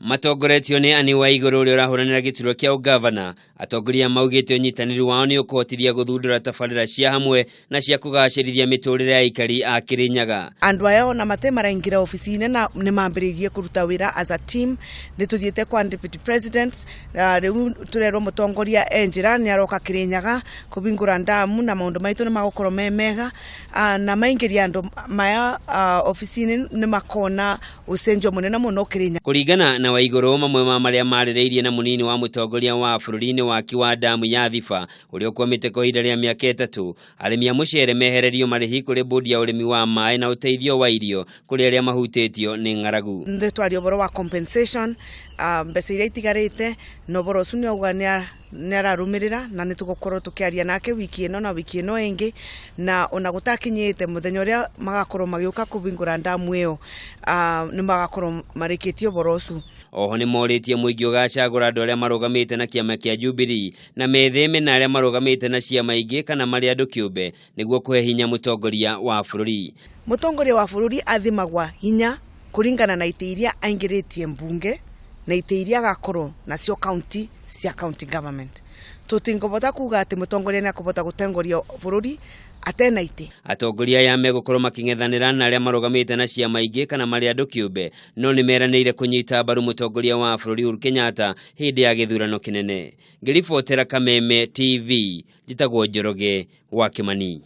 Matongoretio nĩ Anne Waigũrũ ũrĩa ũrahũranĩra gĩturwa kĩa ũgavana, atongoria maugĩte ũnyitanĩri wao nĩ ũkũhotithia gũthundũra tabarĩra cia hamwe na cia kũgacĩrithia mĩtũrĩre ya aikari a Kĩrĩnyaga. Andũ aya ona mate maraingĩra obici-inĩ na nĩ mambĩrĩirie kũruta wĩra as a team. Nĩ tũthiĩte kwa deputy president, rĩu tũrerwo mũtongoria e njĩra nĩ aroka Kĩrĩnyaga kũhingũra ndamu na maũndũ maitũ nĩ magũkorwo me mega, na maingĩria andũ maya obici-inĩ nĩ makona ũcenjio mũnene mũno Kĩrĩnyaga. Kũringana na Waigũrũ, mamwe ma marĩa marĩrĩirie na mũnini wa mũtongoria wa bũrũri nĩ waki wa ndamu ya Thiba ũrĩa ũkwamĩte kwa ihinda rĩa mĩaka 3, arĩmi a mũcere mehererio marĩhi kũrĩ bodi ya ũrĩmi wa maĩ na ũteithio wa irio kũrĩ arĩa mahutĩtio nĩ ng'aragu. Nĩ twaria ũhoro wa compensation, mbeca iria itigarĩte, na ũhoro ũcio nĩ auga nĩ ararũmĩrĩra na nĩ tũgũkorwo tũkĩaria nake wiki ĩno na wiki ĩno ĩngĩ, na ona gũtakinyĩte mũthenya ũrĩa magakorwo magĩũka kũhingũra ndamu ĩyo, nĩ magakorwo marĩkĩtie ũhoro ũcio. Oho nĩ morĩtie mũingĩ ũgacagũra andũ arĩa marũgamĩte na kĩama kĩa Jubilee na metheme na arĩa marũgamĩte na ciama ingĩ kana marĩ andũ kĩũmbe nĩguo kũhe hinya mũtongoria wa bũrũri. Mũtongoria wa bũrũri athimagwa hinya kũringana na itĩ iria aingĩrĩtie mbunge na itĩ iria agakorwo nacio county cia county government. Tũtingĩhota kuga atĩ mũtongoria nĩ akũhota gũtongoria bũrũri atena itĩ. Atongoria aya megũkorwo makĩng'ethanĩra na arĩa marũgamĩte na ciama ingĩ kana marĩ andũ kĩũmbe, no nĩ meranĩire kũnyita mbaru mũtongoria wa bũrũri Uhuru Kenyatta hĩndĩ ya gĩthurano kĩnene. Ngĩribotera Kameme TV, njĩtagwo Njoroge wa Kĩmani.